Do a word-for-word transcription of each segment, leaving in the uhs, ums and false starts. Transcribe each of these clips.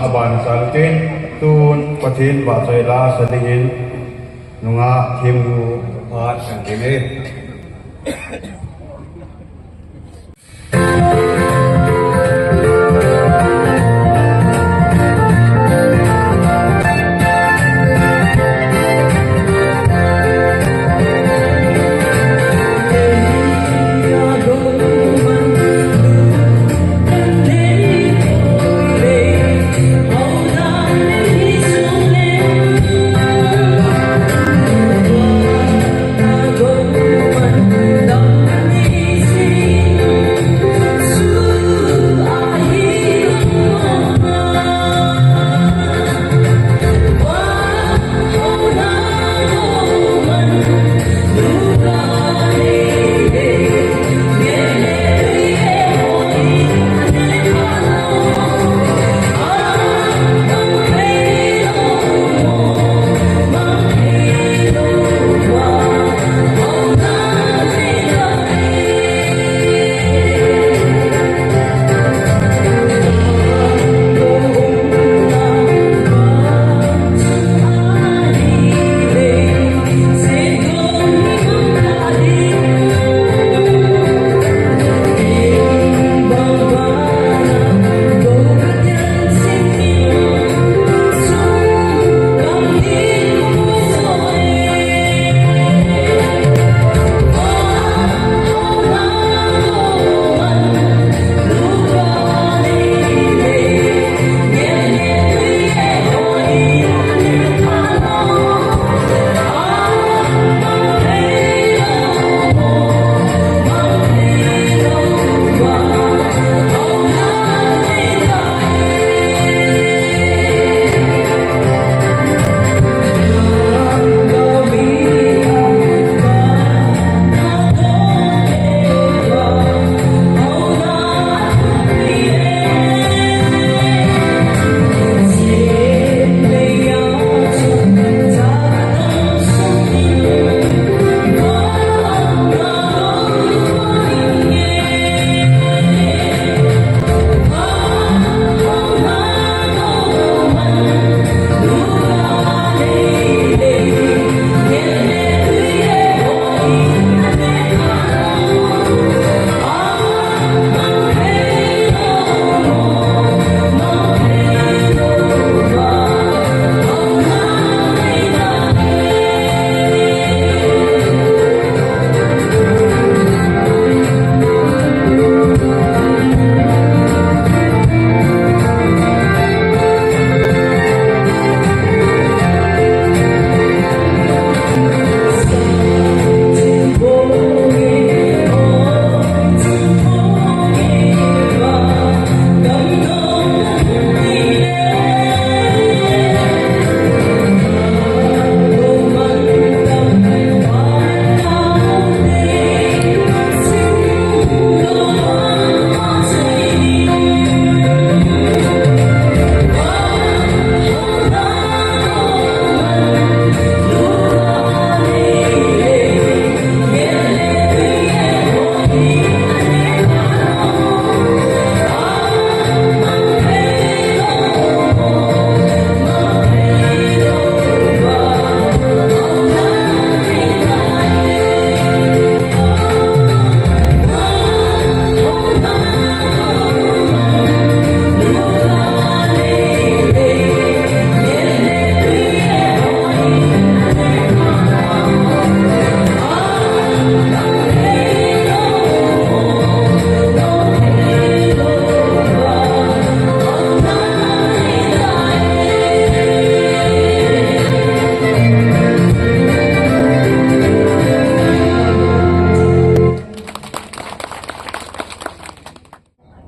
Aban saltin tun Pathen vahchoi la sa dingin nungah themgao phat kan ti e.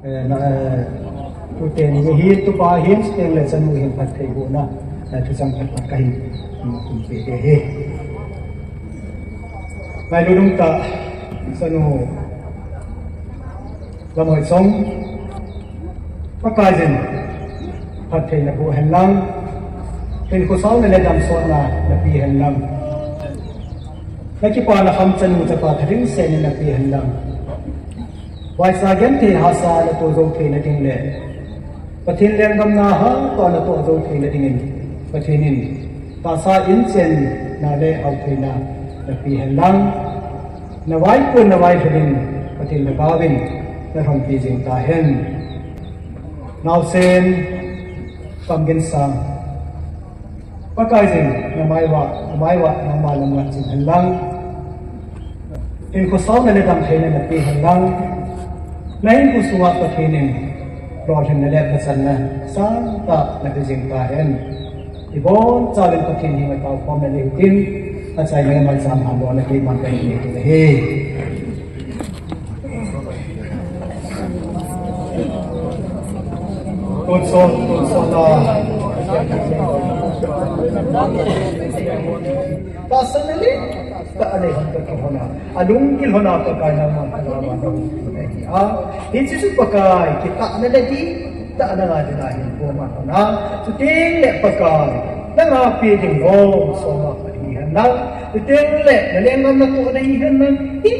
Eh, na, eh, tute ni hi tupa hin siteng le chanu hin phatthei bohna, eh, thuchang phat phat kahin, mm, kum pe te hi. Ngailu dungtah, chanu Lamhoisong, Pakaiyin phatthei naboh hen lang, hinkho sauna le damsotna nape hen lang, nakipana kham chanu chapa tha ding seh in nape hen lang. Vaisa genthei hahsa natoh jou theina ding le Pathen lenggam na hahsa toh natoh jou theina dingin Pathen in tahsa inchen na le hao theina napeh hen lang, navaipoh navailhun in Pathen lhagao in nalhonpi jing tahen. Naosen Kamginsang, Pakai jin namai uva, namai uva nangma lam ngah jing hen lang, hinkho sauna le damtheina napeh hen lang, nahinkho sunga Pathen in lolhinna le pachatna sangtah napeh jing tahen. Ibonchauvin Pathen henga taokhomna le hitin, achaina le maicham hallona keiman kahin nei ahi. Tonsot, tonsot a. Tahsanna le, tahna le hon toh kilhona, alung kilhona Pakai nangman lhagao a nahung ahi. Hiche chu Pakai, kitahna le dihtahna nga dinga hinkho aman lhona. Chuteng le Pakai, nanga peh ding lom soma pat hihen lang. Chuteng le, nalenggam natoh nahihen lang. Hi,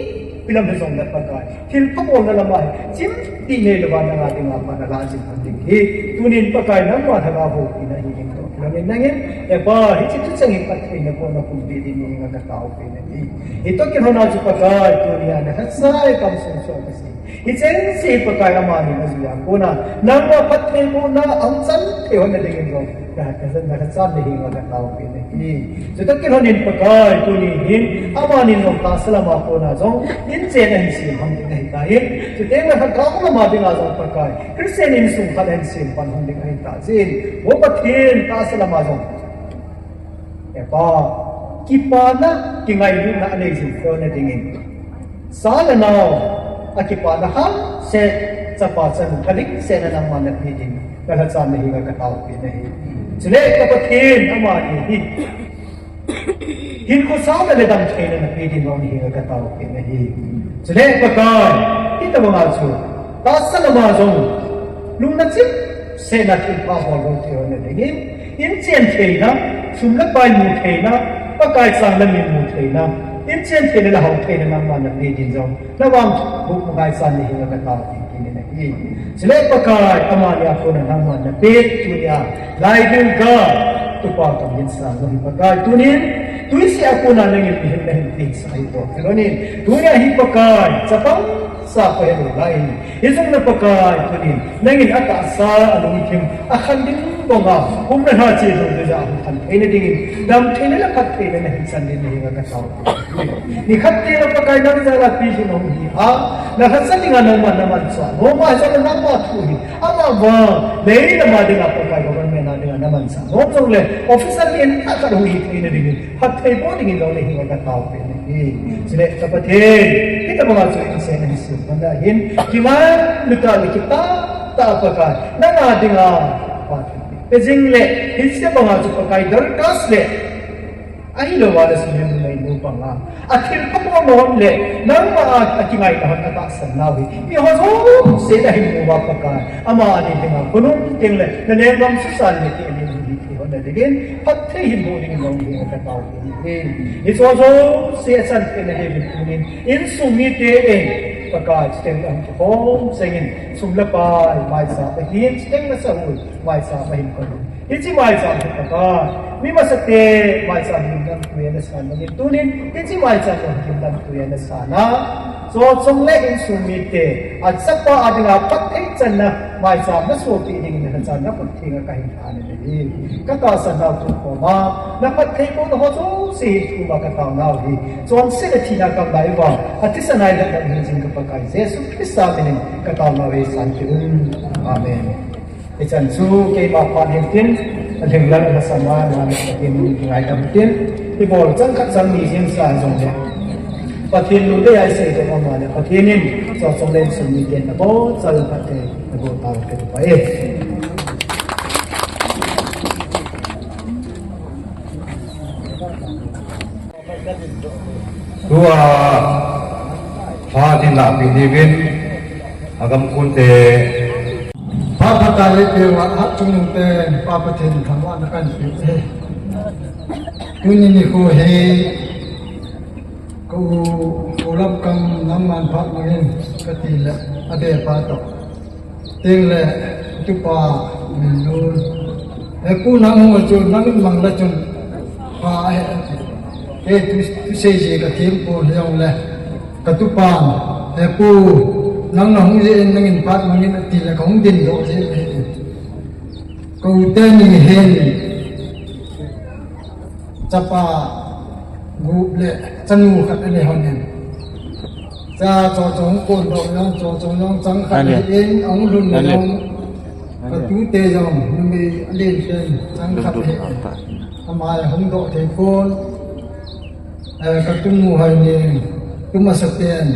ilam hijongle Pakai, thilpha bolna lama hi chimtih neilouva nanga dinga phatna lah jing lhon ding hi. Tunin Pakai nangma lhagao houpi nahi ding toh kilhonin nangin, E Pa, hiche thucheng hi phattheina kona hung peh ding nahi henga kataopi nahi. Hitoh kilhona chu Pakai, tunia nalhachai kamsung chu akasei. Hicheng se Pakai amanin ajui a kona, nangma phattheibohna ahung chan thei lhon na dingin jong, nalhachai nahi henga kataopi nahi. Chutoh kilhonin Pakai, tuni hin, amanin jong tahsa lama kona jong, inchen ahin sem lhon ding ahitan. Chuteng le lhagao lama dinga jong Pakai, Christian insung khat ahin sem pan lhon ding ahitan. O Pathen, tahsa lama jong, E Pa, kipana, kingailutna anei jing lhon na dingin, cha le nao akipana hahsa, chapa chanu thalheng sena nangman napeh ding, nalhachai nahi henga kataopi nahi. Chule ka Pathen, amani hi hinkho sauna le damtheina napeh ding nahi henga kataopi nahi. Chule Pakai, hitobanga chu tahsa lama jong, lungna chimsetna thilpha bol lhon thei lhon na dingin, inchen theina, sum le pai mu theina, Pakai chang le min mu theina, inchen theina le hao theina nangman napeh ding jong, navangboh ngaichat nahi henga kataopi nahi. Chule Pakai, amani a kona nangman napeh, tunia, Laigil ga, tupa Kamginsang hi Pakai, tunin, twisih a kona nangin mihem nahin pehsah ahi toh kilhonin, tunia hi Pakai, chapang sa pa helou lai. Hijong le Pakai, tunin, nangin atahsa, alungthim, akhan ding banga, umna lhache jong tuja ahung khan theina dingin, damtheina le phattheina nahin chan ding nahi henga katao. Nikhat teng le Pakai nang jal a pilhin ahung hi a, nalhachai dinga nangman namanchah nom ahi jongle nangma thu hin, amavang, lei lama dinga Pakai government a dinga namanchah nom jongle, officer in khat khat hung hi theina dingin, phattheiboh dingin jong nahi henga kataopi nahi. Chule ka Pathen, hitobanga chu insung nahi sem lhon na hin, kingailu tah le kitah tah Pakai, nanga dinga, Pakai, pe jing le, hiche banga chu Pakai Dorcas le, ahilouva le Sunem numeinu banga, athilpha bol lhon le, nangma a, akingaina lhon atahsan nau hi, miho jouse nahin mu uva Pakai, amani dinga, khonung teng le, nalenggam suhsa le, mite amin hung hi thei lhon na dingin, phatthei hin boh dingin jong nahi henga kataopi nahi. Hiche jouse achan theina diuvin tunin, insung mite in, Pakai, chuteng le hung kikhom jengin, sum le pai, maicham ahin, chuteng le sahol, maicham ahin kon un. Hiche maicham hi Pakai, mi masate maicham hi lamtui a nasan bangin tunin, hiche maicham jong hi lamtui a nasan a, chuleh insung mite, achapa a dinga phatthei channa maicham nasopi dingin nachan nakhut thenga kahin lhan ahi. Katahsan nau tukhoma, naphattheibohna ho jouse hi thum a katao nau hi, chonset le thina kamlai uva, athisan a ilah ding jing ka Pakai Jesu Christa minin katao nau hi san kit un. Amen. Hichan chu keima phat hintin, alhinglel lhasam a, nami takin kingaidam tin, ibol chang khat chang ni jeng sa jongle, Pathen lungdei a isei ding aum le, Pathen in, chuleh insung miten nabonchauvin phatthei naboh tahen kati e. Tua, phat in lahpeh diuvin, agam kunte. Phat phatah in peh uva, hatchungnung ten, Pa Pathen thangvahna kahin peh e. Tuni nikho hi, ka u, ka u Lamkam nangman phat mangin, kati le, adeh pa toh. Chuteng le, tupa, He pu, nang hung a chu nang in mang la chun pha ahi. He tu, tu sei ji ka thim pu hiong le ka tu pan. He pu, nang na hung ji in nang in pat mang in ati le ka hung din do ji. Ka u te ni hin chapa gup le chanu khat a le hon in. Cha cho chong kon do yong cho chong yong chang khat. Ani. Hi in ong lun ani. Yong. Ani. Ka tu te yong numi a len pen chang khat. Dun dun hi. Ata. Amai hong do te kon. Eh, ka tu nu hai ni tu masa pen.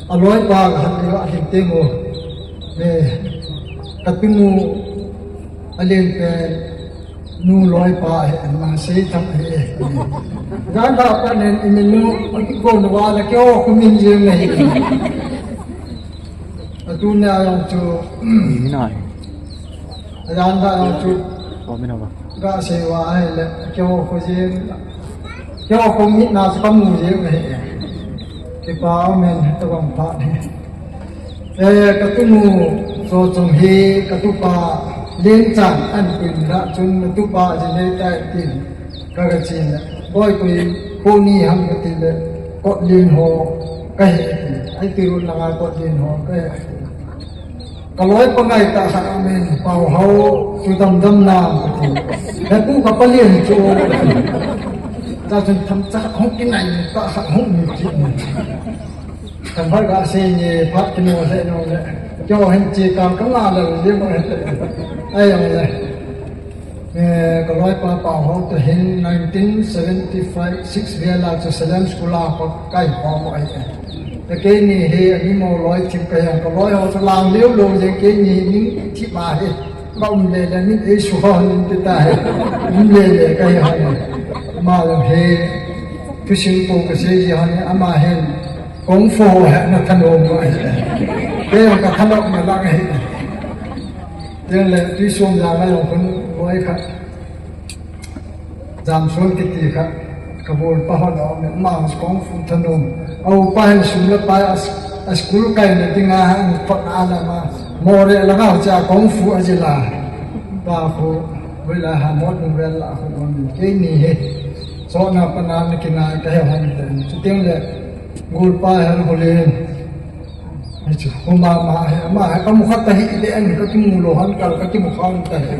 A loi pa ka hat ni ka hin te mo. Eh, ka tu nu a len pen. Nu loi pa hi, ma sei thak hi. Jan da pa nen i min nu, a ki ko nu wa la ki o ku min jing na hi. A tu na yong chu. Ni na. A jan da yong chu. O mi na ba. Ga sei wa ai le, ki o ku jing. Ki o ku mi na chu ka mu jing na hi. Kipa amen, tabang pha ni. Eh, ka tu nu, so chong hi, ka tu pa, len chang, an pin da, chun na tu pa, ji nei tai tin, ka ga chin na. Boi kui, ko ni ham ka ti le, kot len ho, ka he ti. Ai ti ru na nga kot len ho, ka he ti. Ka loi pa ngai ta khat amen, pau hau, chu dam dam na, ka ti. He pu ka pa len chu. Ta chun tham cha hong ki nai, ta khat hong ni ki. Kan bai ga se ni phat ki no le no le. Kyo hen chi kang ka nga le le mo he. Ai ang le. Eh, ka loi pa pa ho te hin nineteen seventy-five six ve la chu Salem School a pa kai ho mo ai. Te ke ni he ani mo loi chim ka yang ka loi ho chu lang liu lo je ke ni ni chi ma he. Ka um le le min ei su ho nin ti ta he. Um le le ka he ho nin. Ama lo he. Thusim po ka sei ji ho nin ama hen. Kung fu he na thanom lo he. Ke yong ka thanom na lang he. Teng le tui som jang a yong kun loi khat. Jam suan kiti khat, ka bol pa hon a um, ma kung fu thanom. A u pa hin sum le pai a, a school kai na ding a, an kot na la ma. Mo re la ga cha kung fu a ji la. Pa khu, wi la ha mo nu vel la khu mo ni. Ke ni he. So na pa na ni ki na ka he hon te. Chu teng le, gol pa hel ho le. Hichu, homa ma he, ma he, ka mu khat ta hi le an ka kimu lo han kal ka kimu khang ta hi.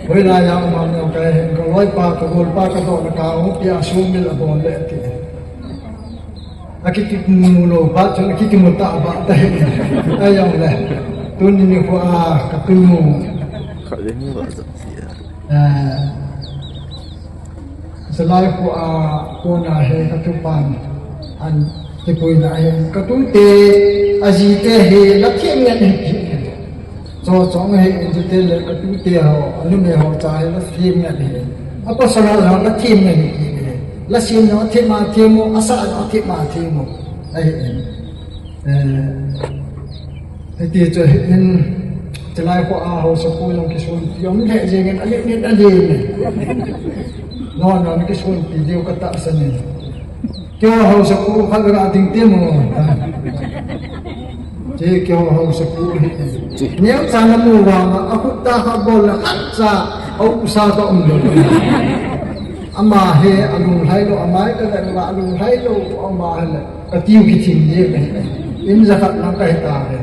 Hoi la ya ma no ka he, ka loi pa, ka gol pa, ka do na ka ho, pia su mil a bon le ti. A ki kimu lo ba, chun a ki kimu ta ba ta hi. Ai yong le. Tuni ni ko a, ka kimu. Kha le ni ba sa. Eh, Salai khu a kona he ka tu pan an kipuina he ka tu te a ji te he la thim ngen he. Cho chong he in te le ka tu te ho, a nu me ho cha he la thim ngen he. A pa sa ho la thim ngen he. La sim no thim ma thim mo, a sa no thim ma thim mo. Ai he. Eh, hiti chu hin, chulai khu a haosapu jong kisunpi um lheh jengin, a len in a len in. Non non kisunpi diu ka tahsan in. Keiho haosapu khat ra ding ti mo. Che keiho haosapu hi. Neocha na mu vang a, a khut tah kha bol le khat cha, a u sa ka um lo. Ama hi a lunglhai lo, a mai ka le a lunglhai lo, ama hi le. Ka tiu kithim ding. In jakhat lang ka hita ve.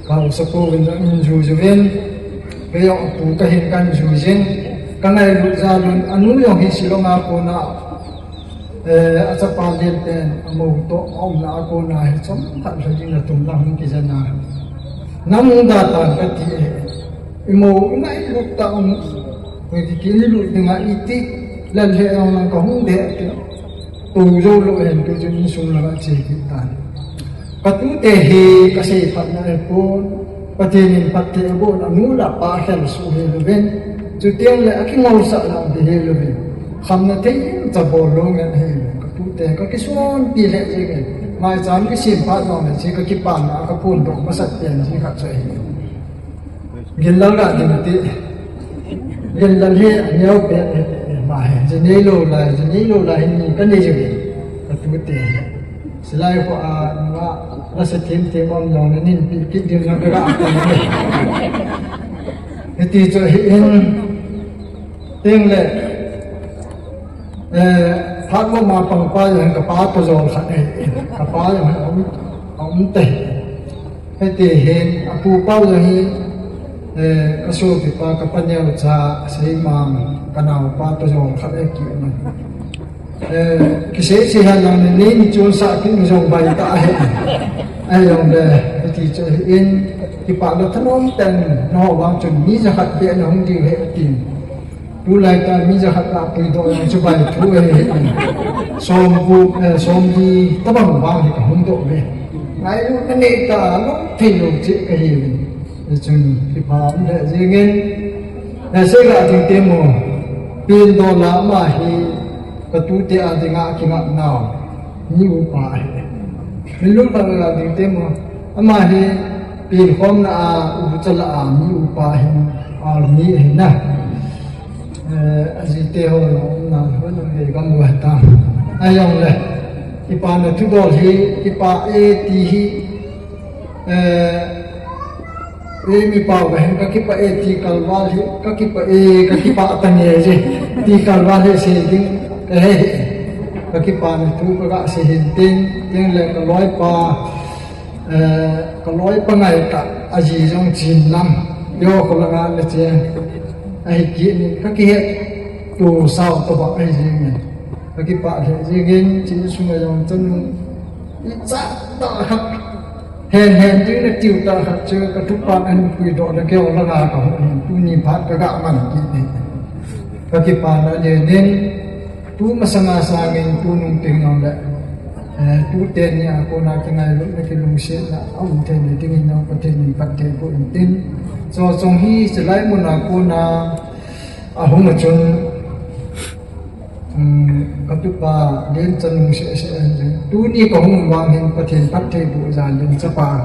Ka haosapu in jong in ju ju vin. Kei jong apu ka hin kan ju jin. Ka ngailut jal un, anu jong hi Shillong a kona, eh, a chapa len pen, a mou toh, a umna a kona hi chomkhat lha ding na tum lang hung kijen a. Nam hung da tan ka ti e. I mou i ngailut ta um. Kei ti ki lut ding a iti. Lal he jong lang ka hung de ti. Tu jou lou hen tu chun insung langa che kit tan. Ka tute hi ka seiphatna ahipon, Pathen in phatthei abol a nu le apa khelsuh hilouvin. Chuteng le akingolsah lang hi hilouvin. Khamna thei in chabol lou ngen ahi. Ka tute ka kisonpi lheh jengin. Maicham kisem phat jong le che ka kipana a ka phondoh masat pen jing khat chu ahi. Ginlal ga ding ti. Ginlal hi aneo pen hi, ma hi, ji nei lou lai, ji nei lou lai hin ka nei jing. Ka tute. Silai khu a, nga, Nasa thim thim om jong le nin pi kit ding jong ka ga koi. Hiti chu hi in, ting le, eh, phat mo ma pang pa jong ka pa to jol khat e, ka pa jong hi om, om te. Hiti hin, a pu pa jong hi, eh, ka sopi pa ka pa neo cha, sei mang, ka nao pa to jol khat e ki man. Eh, kisei sei ha lang ni, ni chun sa kin jong bai ta he. Ai jong le, ti chu hi in, kipa lo thanom ten, no vang chun mi ja khat be na hung diu he tin. Tu lai ta mi ja khat la pui do jong chu bai thu he he. Som bu, eh, som di ta bang bang hi ka hung do ve. Ngai lu na nei ta lo, thei lo che ka hi ve. Ni chun kipa um le jingin, eh, sei ga ding te mo. Pin do la ma hi, ka tu te a dinga ki ngap nau. Ni upa hi. Min lung ka ga ding te mo. Ama hi, pin khom na a, u cha la a, ni upa hi, a ni hi na. Eh, a ji te ho na, na, ho na, he gam wa ta. A jong le. Kipa na thu dol hi, kipa e ti hi, Eh, eh, mi pau ka hin ka kipa e ti kalval hi, ka kipa e, ka kipa ta nge je, ti kalval hi sei ding, ka he he. Ka kipa na thu ka ga sei hin tin, tin le ka loi pa, eh, ka loi pa ngai ta, a ji jong chin lam, yo ko la nga le che, a hi ki ni, ka ki he, tu sao to ba a hi ji ni. Ka kipa le ji gin, chin sung a jong chan nu, i cha ta khat. Hen hen ding na tiu ta khat chu ka tupa an pui do na keo la nga ka hon hin tu ni phat ka ga man ki ni. Ka kipa na le nen tu masanga sangin tu nung ting nong le. Eh, tu te ni a ko na ki ngai lu na ki lungset na a um te ni ding in nong Pathen in phat te ko in tin. So chong hi se lai mun a ko na a hung a chun Um, ka tupa len chan nung se se an jeng. Tuni ka hung vang hin Pathen phatthei bu ja len chapa.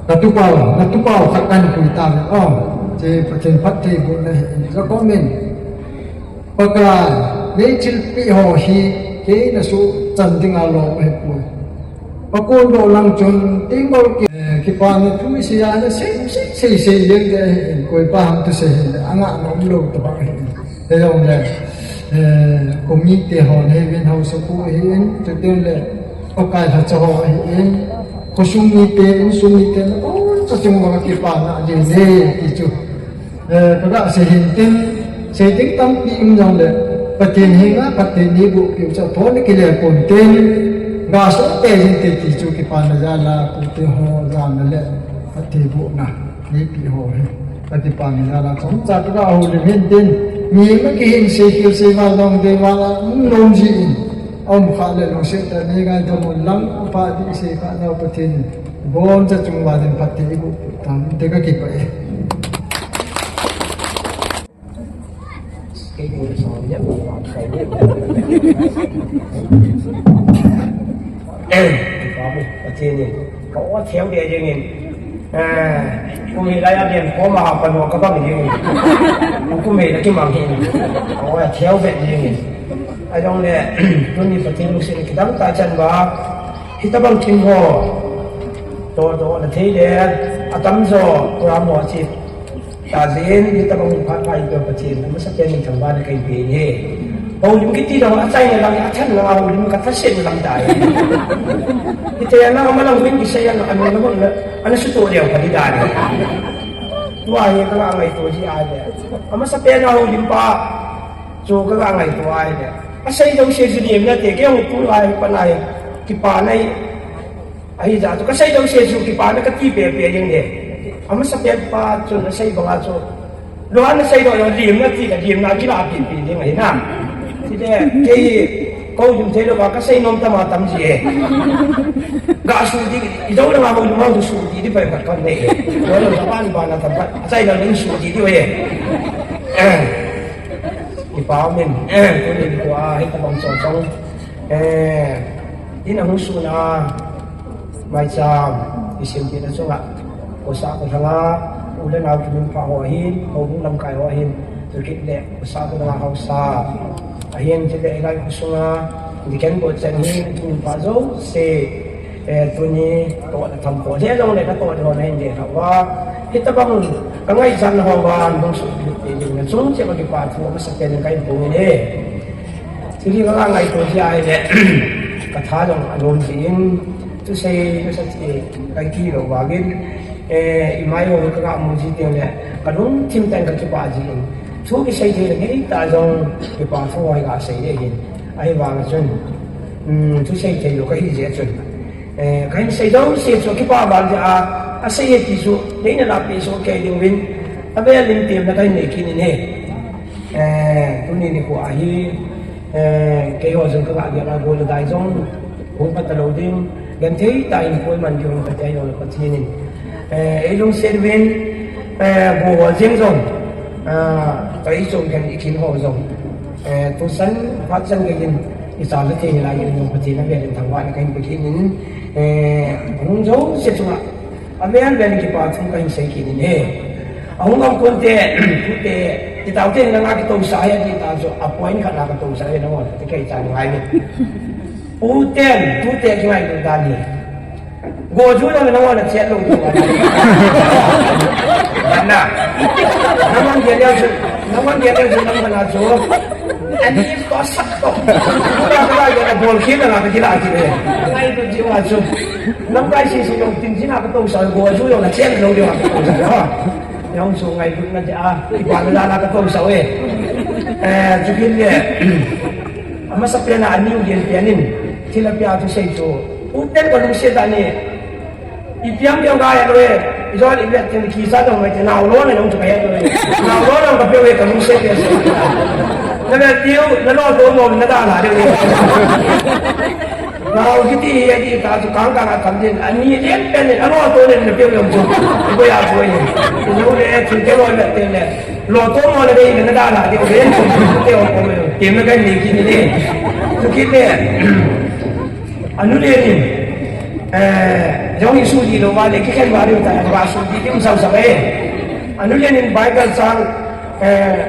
Ka tupa, na tupa khat kan pui ta ve. Oh, che Pathen phatthei bu na he. Ja ko men. Pakai, nei chil pi ho hi, kei na su chan ding a lo he pu. Pakon do lang chun, ting bol ki, eh, kipa na thu sei a na sei, sei, sei, sei, yen de, koi pa ham tu sei, anga nom lo ta ba. He jong le, eh, committee ho le, min ho sa ku hi in, tu tu le, pakai ha cha ho hi in, ko sung ni te, in sung ni te, oh, cha chung ba kipa na, je le, ki chu. Eh, ka ga sei hin tin, sei ding tampi um jong le, Pathen henga, Pathen ni bu ki cha tho ni ki le pon tin, ga so te jin te ki chu kipa na ja la, pu te ho ja na le, Pathen bu na, ni pi ho he. Ka kipa na ja la, chom cha ka ga ho le hin tin, mi ma ki hin sei ki sei ma jong de ma la, um nom ji in, um kha le lo se ta ni ga da mon lang, pa di sei ka na Pathen, bon cha chung ba din Pathen bu, tam te ka kipa e. Kei ni sa ya. Em, Pathen in ka o theu de jeng in. Eh, kum hi la ya den ko ma ha pa no ka bang jeng in. Kum hi la ki mang hi. Ka o theu de jeng in. A jong le, tuni Pathen lungset kidang ta chan ba. Hitabang kin ho. To to na thei le. Atam jo, program ho chi. Tajen, hitabang phat pha ipi Pathen, amasapen in thangvahna kahin pe e. Houlim kiti lang, achaina lang, athanna houlim kathaset lam tai. Hiti a lang, amalang min kisei a, anu na hon na, ana suto leu kati dan. Tua hi ka ngaito ji a le. Amasapen a houlim pa, chu ka ngaito a le. Asei jouse chu lim nate, kei hung pu lai pa nai, kipa nai. Ahi ja chu kasei jouse chu kipana kati pepe jeng e. Amasapen pa chun asei banga chu. Lua nasei lou, limna ti ka limna kila pipi jeng ahi na. Ti le, kei, kou lim thei lou ba kasei nom tam a tam ji e. Ga su di, i dou langa hou lou su di, di pa ka kan ne e. Lou lou sa ban ban na tam pa, asei lou ni su di di e. Eh. Kipa min, eh, tuni ko a, hitabang chong chong. Eh, in a hung suna, maicham, i sim tina chunga, ko sa ko thanga, u le nau tumin pha ho ahin, ko hung lamkai ho ahin, tu kit le, ko sa ko thanga hausa, ahin, ti le, i lai ko sunga, di ken ko chen hin, tumin pha jouse, Eh, tuni toh na tham ko le jong le ka toh ho na hin de ha wa. Hitabang ka ngaichat ho ba hung sut ding na chung che ba kipa thu ma sa pen ka in pung in e. Tuni ka ngaito ji ai le ka tha jong alom ji in. Tu sei tu sa ti ka ki lo ba gin. Eh, i mai ho ka ga mu ji teng le ka lungthim teng ka kipa ji in. Thu kisei thei le ngei ta jong kipa thu hoi ka sei le hin. Ahivang chun, um, thusei thei lou kahi jeh chun. Eh, kahin sei jouse chu kipa vang jeh a, asei e ti chu, neina lapi chu kei ding uvin, avel in temna kahin nei kit in ahi. Eh, tuni nikho ahi, eh, keiho jong ka ga gel a gol le dai jong, hung pha talou ding, genthei tah in koiman ding hung pha tei lou le Pathen in. Eh, ei lungset uvin, eh, bu ho jeng jong, ah, ka i chung kan i kin ho jong. Eh, tusan, phat chan gei in, i cha le thei lai in, Pathen a vel in thangvahna kahin pe kit in, eh, hung jouse chunga, avel vel in kipa thu kahin sei kit in ahi. Ahung gam kon te, tute, i taote na nga kitousah ahi ti ta chu, a point khat na katousah ahi na mo, te kei cha ngai ni. Uten, tute kingai tu dan hi. Go ju jong nangho na chet lou diu ahi. Na. Nangho gel leu chu, nangho gel leu chu nangho na chu. Ani ko sat to. Kula kula ya na bol khel na ka kila ki le. Ngai tu ji wa chu. Nang kai si si jong tin ji na ka to sa go ju jong na chet lou diu a ka to sa. Jong chu ngai tu na ja. Ipa na na ka to sa we. Eh, chu kin le. Amasa pen a ani u gel pen in. Thil a pia thusei chu. Uten ka lungset a ni. Ipi ham ti jong ka he lou e. Ijol i vet teng kicha jong mai te nao lo na jong chu ka he lou e. Nao lo na jong ka pe e ka lungset e. Na vet tiu, na lo to mo na da la de e. Nao kiti hi a di ta chu kang kang a tham din. Ani len pen ni, a lo to len na pe jong chu. Ko ya ko e. Ijol le chu ke lo vet teng le. Lo to mo le de na da la de e. Te o ko me. Te me ka ni ki ni de. Chu ki le. Anu le ni. Eh, jong isu di lo ba le, kikhen ba le ta, ba su di di um sau sa ba e. Anu le ni Bible chang, eh,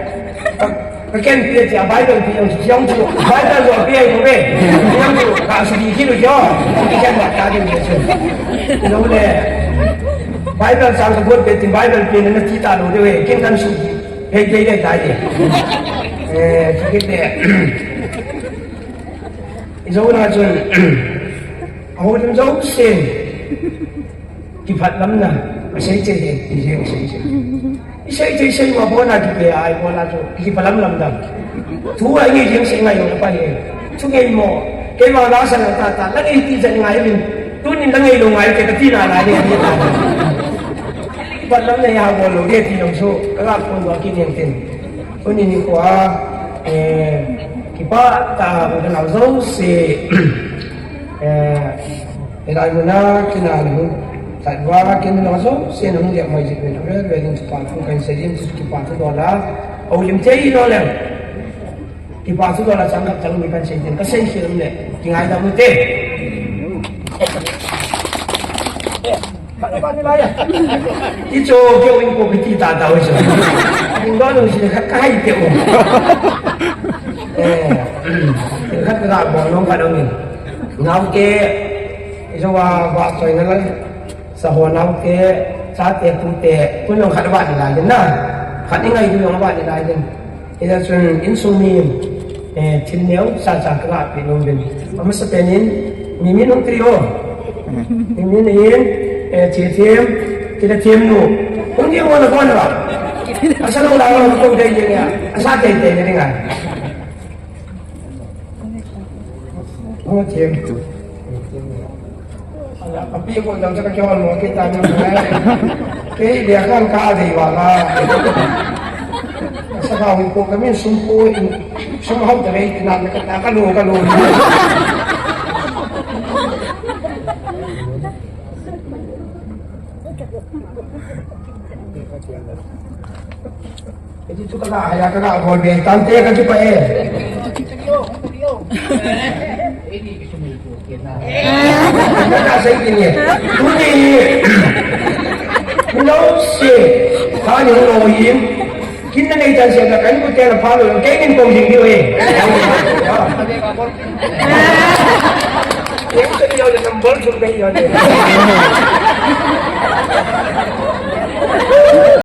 ka, ka ken pi ti a Bible pi jong, jong chu, Bible lo pi ai ko be. Jong chu, ka su di ki lo jo. Kikhen ba ta di me chu. Lo le, Bible chang ka bot pe ti Bible pi na ti ta lo de we, ken kan su di. Hei, hei, hei, ta di. Eh, kikhen de. Ijou na chun, a houlim jousen, kiphatlamna, asei cheh e, ti jeng asei cheh. Isei cheh, isei ma bona kipe a, ai bona chu, kiphatlamlam dam. Thu a ngi jeng sei ngai jong pa he. Thu ngai mo, keima la sa na ta ta, la ngai ti jan ngai rin. Tunin la ngai lou ngai ke ka ti na na ni. Kiphatlamna ya bol lou ke ti jong chu, ka ga phone ba ki jeng tin. Tuni nikho a, eh, kipah tah a u le nao jouse, eh, hilai mun a kin a nahung lhat uva, kin le nao jouse nahung lhep mai jeh uvin, avel vel in kipa thu kahin sei in, kipa thu dol a, a u lim thei lou leng. Kipa thu dol a chang khat chang ni kahin sei tin, ka sei khel le, kingaidam u te. Ti chu keu in ko kiti ta ta u chu. Ding don u si khat ka hai te u. Eh, khat ka bol nong khat dong in. Nau te, i jo wa ba choi na lai. Sa ho nau te, sa te tu te, kun nong khat ba ni lai na. Khat ni ngai du nong ba ni lai. Hijeh chun insung mi, eh, thil neo chacha ka pe nom uvin. Amasa pen in, mi min hung trio. Mi min in, eh, Thilthem, Thilthem nu. Hung di mo na kon ba. Asa lo la lo ko dei ye ya. Asa dei dei ni ngai. Hung them. Api ko jam sa ka kyo mo kita ni. Kei dia kan ka dei wala. Sa ka wi ko kami sum ko in, sum hau ta rei na ka, ka lo, ka lo. Iti tu ka la haya ka la bol be tante ka kipa e. Ka sa iti ni. Tuni. Hello, si. Ka ni lo yin. Kin na nei chan sia ka kan ku te la pha lo, ke kin kong jing diu e. Number chu kahi a.